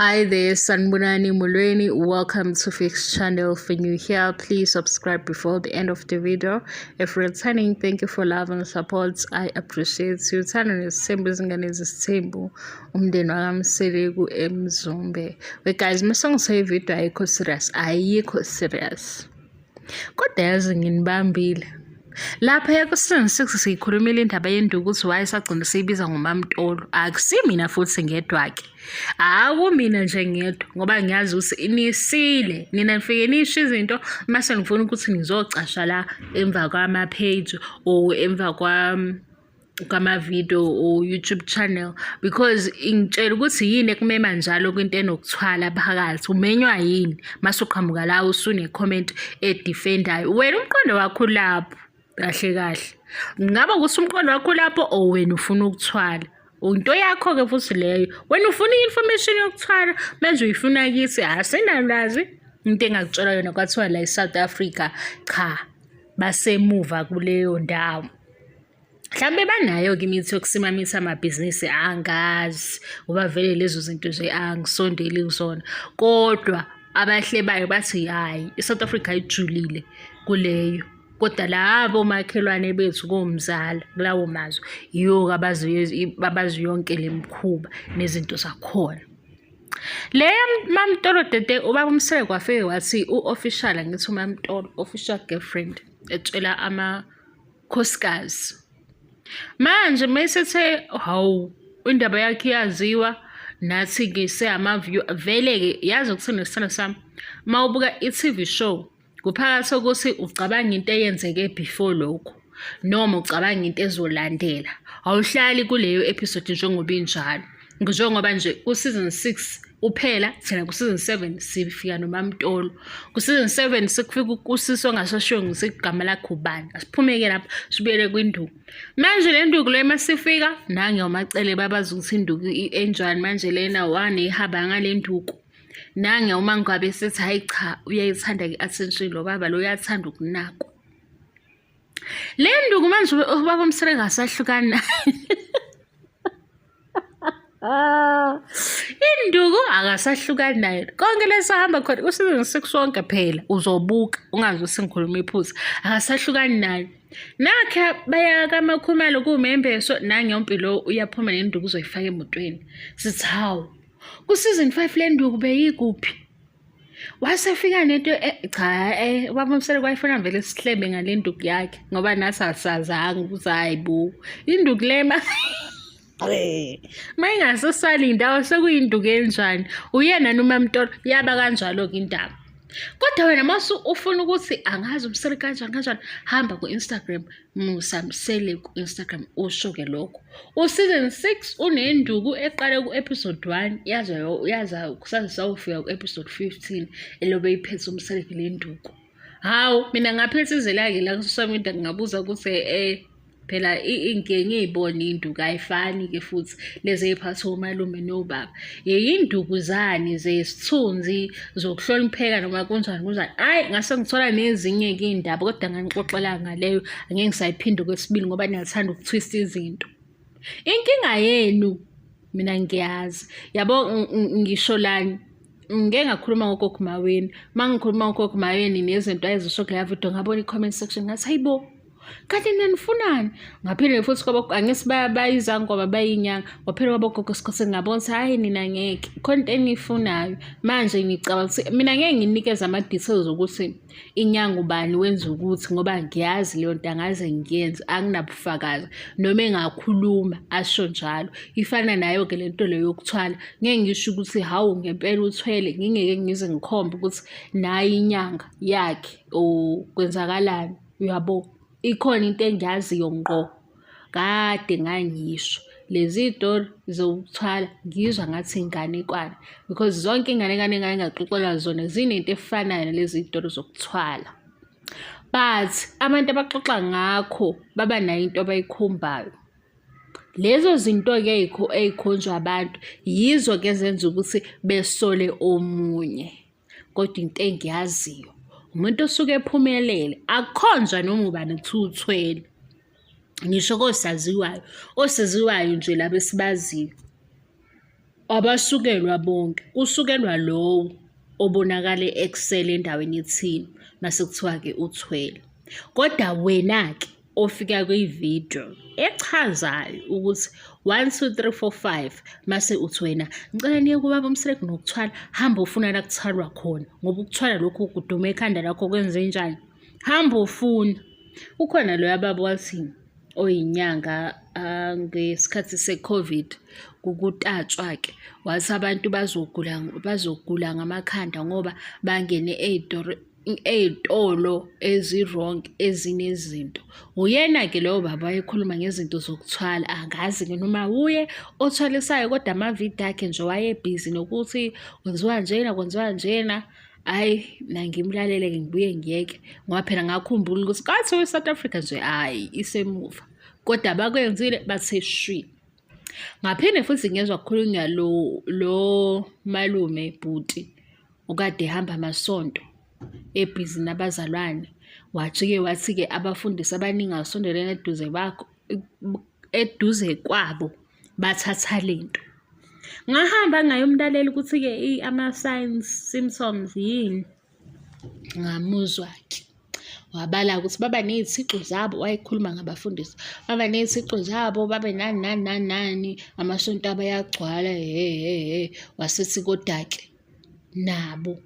Hi there, Sanibonani Molweni. Welcome to Fix Channel. If you're new here, please subscribe before the end of the video. If returning, thank you for love and support. I appreciate you. Thando nesithembu, izingane zesithembu, umndeni wakaMseleku eMzumbe. Wait guys, mase ngithe ivideo ayikho serious, ayikho serious. Kodwa yazi nginibambile. Lapha ku-season 6 siyikhulumile indaba yenduku ukuthi why sagcina siyibiza ngoMamtolo. Akusimina futhi ngedwa-ke. Akumina nje ngedwa ngoba ngiyazi ukuthi nisile. Nina nifike nisho izinto mase ngifuna ukuthi nizocasha la emva kwama-page or emva kwama-video or YouTube channel because ingitshela ukuthi yini ekumema njalo kwinto enokuthwala phakathi. Umenywa yini mase uqhamuka la usune-comment e-defend-ayo. Wena umqondo wakho ulapho kahle kahle. Kungaba ukuthi umqondo wakho ulapho or wena ufuna ukuthwala. Into yakho-ke futhi leyo. Wena ufuna i-information yokuthwala manje uyifuna kithi, asinalwazi. Into engakutshela yona kwathiwa la e-South Africa cha basemuva kuleyo ndawo. Mhlambe banayo-ke imithi yokusimamisa amabhizinisi, angazi ngoba vele lezo zinto nje angisondeli kuzona. Kodwa abahlebayo bathi hhayi i-South Africa ijulile kuleyo. Kodwa labo makhelwane bethu komzala kulawo mazwe yiwo-ke abazi yonke le mikhuba nezinto zakhona. Le Mamtolo dede, ubaba uMseleku wafike wathi u-official, angithi uMamtolo official girlfriend, etshela amakhosikazi. Manje mesethe hawu, indaba yakhe iyaziwa, nathi-ke seyama-view vele-ke. Yazi ukuthini nesithando sami, uma ubuka i-TV show kuphakathi ukuthi ucabanga into eyenzeke before lokho noma ucabanga into ezolandela, awuhlali kuleyo episode njengoba injalo. Njengoba nje ku-season 6 uphela, thina ku-season 7 sifika noMamtolo. Ku-season 7 sekufika usisi ongasashiwo ngisigama lakhe ubani. Asiphume-ke lapho sibuyele kwinduku. Manje le nduku le masifika nange uMaCele babazi ukuthi induku enjani manje lena wanehaba ngale nduku. Nange uma ngabe sethi hayi cha, uyayithanda-ke i-attention lo baba lo, uyathanda ukunakwa. Le nduku manje ubaba uMseleku asahlukani nayo. Induku akasahlukani nayo. Konke lesahamba khona ku-season 6 wonke phela uzobuka ungazi ukuthi ngikhuluma iphutha. Akasahlukani nayo. Nakhe baya kaMakhumalo kuwumembeso, nangeyompilo uyaphuma nenduku uzoyifaka emotweni. Sithi hawu, ku-season 5 le nduku beyikuphi? Wasefika nento cha, ubaba uMseleku wayefuna vele sihlebe ngale nduku yakhe ngoba nathi asazanga ukuthi hayi bo, induku le ma ingasesali indawo sekuyinduku enjani, uyena noma Mtolo. Yaba kanjalo-ke indaba. Kodwa wena mase ufuna ukuthi angazi uMseleku kanjani kanjani, hamba ku-Instagram, Musa Mseleku ku-Instagram, usho-ke lokho. U-season 6 unenduku eqale ku-episode 1 yaze yaza kusaze sawufika ku-episode 15 elobe iphethe uMseleku le nduku. Hawu, mina ngaphethizela-ke la ku-social media ngabuza ukuthi phela ngike ngiyibone induku ayifani-ke futhi lezi ey'phathwa omalume nobaba. Yinduku zani zesithunzi zokuhlonipheka noma kunjani kunjani. Hhayi, ngase ngithola nezinye-ke iy'ndaba kodwa nganixoxela ngaleyo, angeke ngisayiphinda okwesibili ngoba niyathanda uku-twist-a izinto. Inkinga yenu mina ngiyazi, yabo ngisho lani ngike ngakhuluma ngoGogo Maweni. Uma ngikhuluma ngoGogo Maweni nezinto ayezisho kuleya video, ngabona i-comment section ngathi hayi bo, kanti nina nifunani? Ngaphinde futhi kwabo, angithi bayizangoma bayinyanga, kwaphinde kwabogogo Sikhotheni, ngabona ukuthi hhayi nina ngeke, khona into eniyifunayo. Manje ngicabanga ukuthi mina ngeke nginikeze ama-details ukuthi inyanga ubani wenza ukuthi ngoba ngiyazi leyo nto angaze ngiyenze, anginabufakazi. Noma engakhuluma asho njalo. Ifana nayo-ke le nto le yokuthwala, ngeke ngisho ukuthi hawu ngempela uthwele, ngingeke ngize ngikhombe ukuthi nayi inyanga yakhe or kwenzakalani, uyabo? Ikhona into engiyaziyo ngqo, kade ngangisho. Lezi iy'tori zokuthwala ngizwa ngathi inganekwane because zonke iy'nganekwane engake ngaxoxelwa zona zinento efanayo nalezi iy'tori zokuthwala. But abantu abaxoxa ngakho baba nayo into abayikhombayo. Lezo zinto-ke ey'khonjwa abantu yizo-ke ezenza ukuthi besole omunye. Kodwa into engiyaziyo, umuntu osuke ephumelele akukhonjwa noma ubani kuthiwa uthwele. Ngisho kosaziwayo, osaziwayo nje laba esibaziyo. Abasukelwa bonke, kusukelwa lowo obonakale ekusele endaweni ethile mase kuthiwa-ke uthwele. Kodwa wena-ke ofika kwividiyo echazayo ukuthi one, two, three, four, five, mase uthi wena ngicela niye kubaba uMseleku nokuthwala, hamba ufuna la kuthwalwa khona ngoba ukuthwala lokhu kuduma ekhanda lakho kwenzenjani? Hamba ufuna. Ukhona loya baba wathi oyinyanga ngesikhathi se-COVID kukutatshwa-ke wathi abantu bazogula bazogula ngamakhanda ngoba bangene ey'tolo ezi-wrong ezinezinto. Uyena-ke loyo baba wayekhuluma ngezinto zokuthwala, angazi-ke noma wuye othwalisayo kodwa amavidiyo akhe nje wayebhizi nokuthi kwenziwa njena kwenziwa njena. Hhayi, mina ngimlalele-ke ngibuye ngiyeke ngoba phela ngakhumbula ukuthi kwathiwa i-South Africa nje hhayi isemuva. Kodwa abakwenzile bathe shwi. Ngaphinde futhi ngezwa kukhulunywa lo lo malume bhuti okade ehamba amasonto ebhizi nabazalwane. Wajike wathi-ke abafundisi abaningi asondelene eduze bakho eduze kwabo bathatha lento. Ngahamba ngayomlalela ukuthi-ke ama-signs, symptoms yini. Ngamuzwa-ke wabala ukuthi baba ney'thixo zabo, wayekhuluma ngabafundisi, baba ney'thixo zabo, babe nani nani nani nani, amasonto abo ayagcwala hhe hhe hhe. Wasethi koda-ke nabo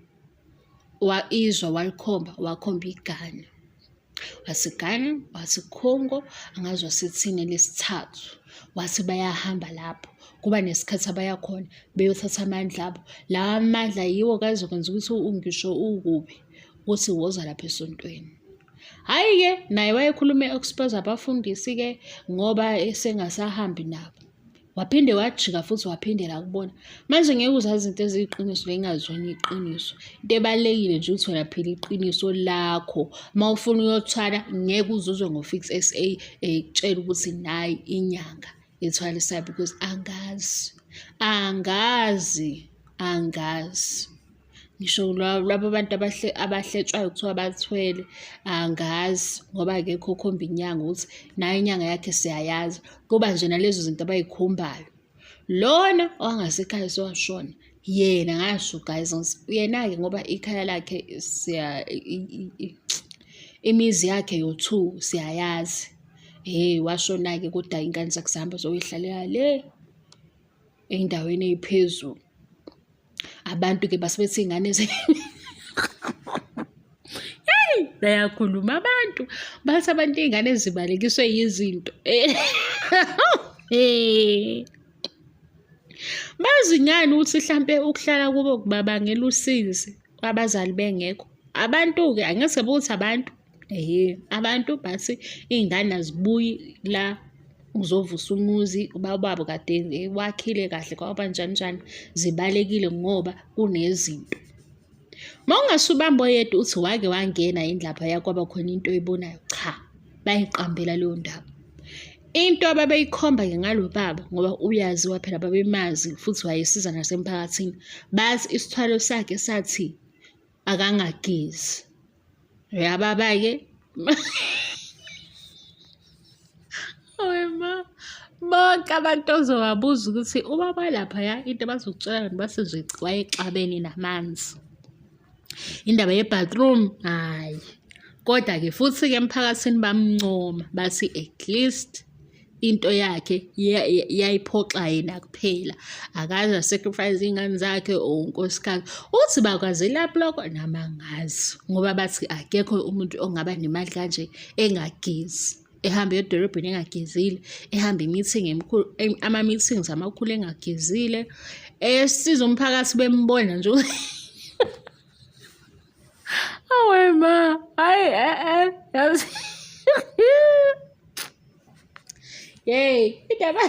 izwa walikhomba, wakhomba iGhana. WaseGhana, waseCongo, angazi wasethini elesithathu. Wathi bayahamba lapho, kuba nesikhathi abaya khona beyothatha amandla abo. Lawa mandla yiwo-ke azokwenza ukuthi ngisho ukuphi ukuthi woza lapha esontweni. Hhayi-ke naye wayekhuluma e-expose abafundisi-ke ngoba esengasahambi nabo. Waphinde wajika futhi waphindela kubona. Manje ngeke uzazi izinto eziyiqiniso ngingazona iqiniso. Into ebalulekile nje ukuthi wena phila iqiniso lakho. Uma ufuna uyothwala ngeke uzuzwe ngo-Fix SA ekutshela ukuthi nayi inyanga ethwalisayo because angazi, angazi, angazi. Ngisho laba bantu abahletshwayo kuthiwa bathwele angazi ngoba akekho okhomba inyanga ukuthi nayo inyanga yakhe siyayazi. Kuba nje nalezo zinto abay'khombayo. Lona owangasekhaya sewashona yena ngasho guys yena-ke ngoba ikhaya lakhe siya imizi yakhe yo-two siyayazi. Hhe washona-ke kodwa iy'ngane zakhe zahamba zoyihlalela le ey'ndaweni ey'phezulu. Abantu-ke base bethi iy'ngane Yeyi, bayakhuluma abantu. Bathi abantu iy'ngane zibalekiswe yizinto. Bazi ngani ukuthi hlampe ukuhlala kubo kubabangela usizi abazali bengekho. Abantu-ke angeke ukuthi abantu. Ehhe, abantu bathi iy'ngane azibuyi la uzovusa umuzi ubaba kade wakhile kahle kwaba njani njani, zibalekile ngoba kunezinto. Uma ungase ubambe oyedwa uthi wake wangena yini laphaya kwaba khona into oyibonayo, cha, bayiqambela leyo ndaba. Into ababeyikhomba-ke ngalo baba ngoba uyaziwa phela babemazi futhi wayesiza nasemphakathini, bathi isithwalo sakhe sathi akangagezi. Uyababa-ke. Hawe ma, bonke abantu ozobabuza ukuthi ubaba laphaya into abazokutshela yona base nje wayexabene namanzi. Indaba ye-bathroom, hhayi. Kodwa-ke futhi-ke emphakathini bamncoma bathi at least into yakhe yayiphoxa yena kuphela akaze asacrifice iy'ngane zakhe or unkosikazi uthi bakwazelaphi lokho nami angazi ngoba bathi akekho umuntu ongaba nemali kanje engagezi ehamba edolobheni engagezile ehamba i-meeting emikhulu ama-meetings amakhulu engagezile esiza umphakathi bembona nje. Awe ma, hayi eh eh yazi. Yey, indaba.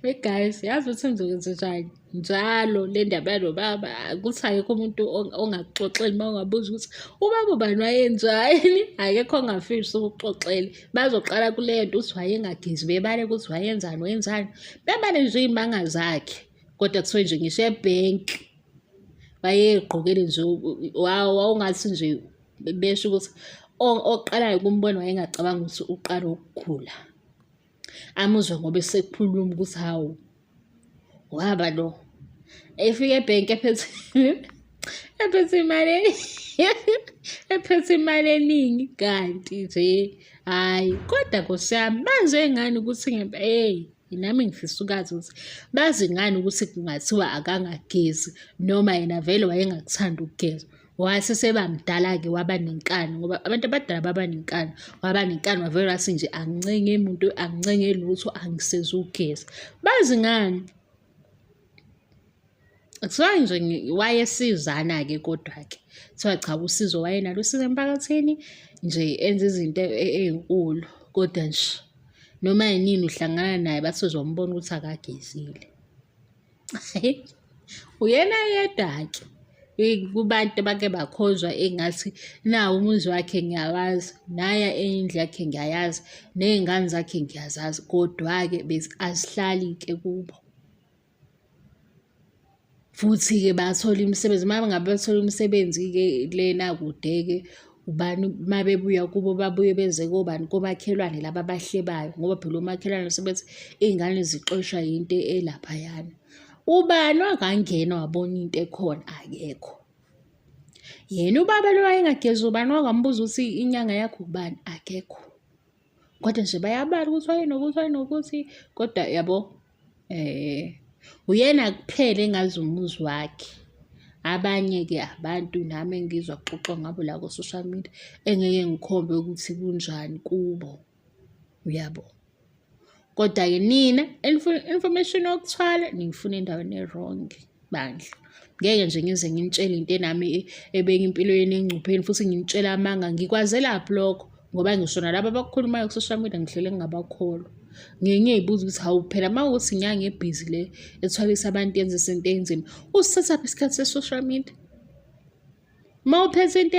We guys, yazi ukuthi ngizokwenza njani njalo le ndaba yalo baba ukuthi akekho umuntu ongakuxoxeli uma ungabuza ukuthi ubaba ubani wayenzani akekho ongafisi ukuxoxela bazoqala kule nto ukuthi wayengagezi bebale ukuthi wayenzani wenzani bebale nje iy'manga zakhe kodwa kuthiwe nje ngisho ebhenki wayegqokele nje wawungathi nje besho ukuthi oqalayo ukumbona wayengacabanga ukuthi uqala ukugula. Amuzwe ngoba esekhuluma ukuthi hawu, Waba lo efika ebhenki ephethe ephethe imali ephethe imali eningi kanti nje hhayi kodwa nkosi yami baze ngani ukuthi ngempela eyi nami ngifisa ukwazi ukuthi bazi ngani ukuthi kungathiwa akangagezi noma yena vele wayengakuthandi ukugeza. Wase sebamdala-ke waba nenkani ngoba abantu abadala baba nenkani. Waba nenkani wavele wathi nje angincenge muntu, angincenge lutho, angisezukugeza. Bazi ngani? Kuthiwa nje wayesizana-ke kodwa-ke. Kuthiwa cha usizo wayenalo usizo emphakathini nje enza izinto ey'nkulu kodwa nje noma yinini uhlangana naye bathi uzombona ukuthi akagezile. Uyena yedwa-ke kubantu abake bakhonzwa engathi nawu umuzi wakhe ngiyawazi, naya indlu yakhe ngiyayazi, ney'ngane zakhe ngiyazazi, kodwa-ke azihlali-ke kubo. Futhi-ke bathola imisebenzi, uma ngabe bathola imisebenzi-ke lena kude-ke, ubani uma bebuya kubo babuye beze kobani komakhelwane laba abahlebayo ngoba phela omakhelwane sebethi iy'ngane zixoshwa yinto elaphayana. Ubani wakangena wabona into ekhona? Akekho. Yena ubaba lo wayengagezi ubani wakambuza ukuthi inyanga yakho ubani? Akekho. Kodwa nje bayabala ukuthi wayenokuthi wayenokuthi kodwa yabo uyena kuphela engazi umuzi wakhe. Abanye-ke abantu nami engizwa kuxoxwa ngabo la ku-social media engeke ngikhombe ukuthi kunjani kubo, uyabo. Kodwa-ke nina enifuna i-information yokuthwala niyifuna endaweni e-wrong bandla. Ngeke nje ngize nginitshele into enami ebeka impilo yenu engcupheni futhi nginitshele amanga. Ngikwazelaphi lokho? Ngoba ngisho nalaba abakukhulumayo ku-social media ngihlele ngingabakholwa. Ngiye ngiy'buza ukuthi hawu phela uma kuwukuthi inyanga ebhizi le ethwalisa abantu yenza izinto ey'nzima, usithathaphi isikhathi se-social media? Uma uphethe into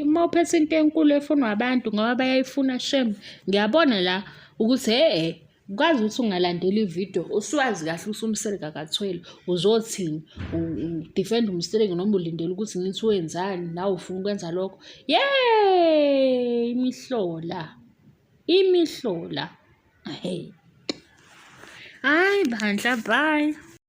uma uphethe into enkulu efunwa abantu ngoba bayayifuna shame. Ngiyabona la ukuthi hhe kwazi ukuthi ungalandela ividiyo usuwazi kahle ukuthi umsele akathwele uzothini udefend umsele noma ulindele ukuthi ngithi wenzani nawe ufuna ukwenza lokho. Yeyi imihlola, imihlola. Hheyi. Hhayi bandla bye.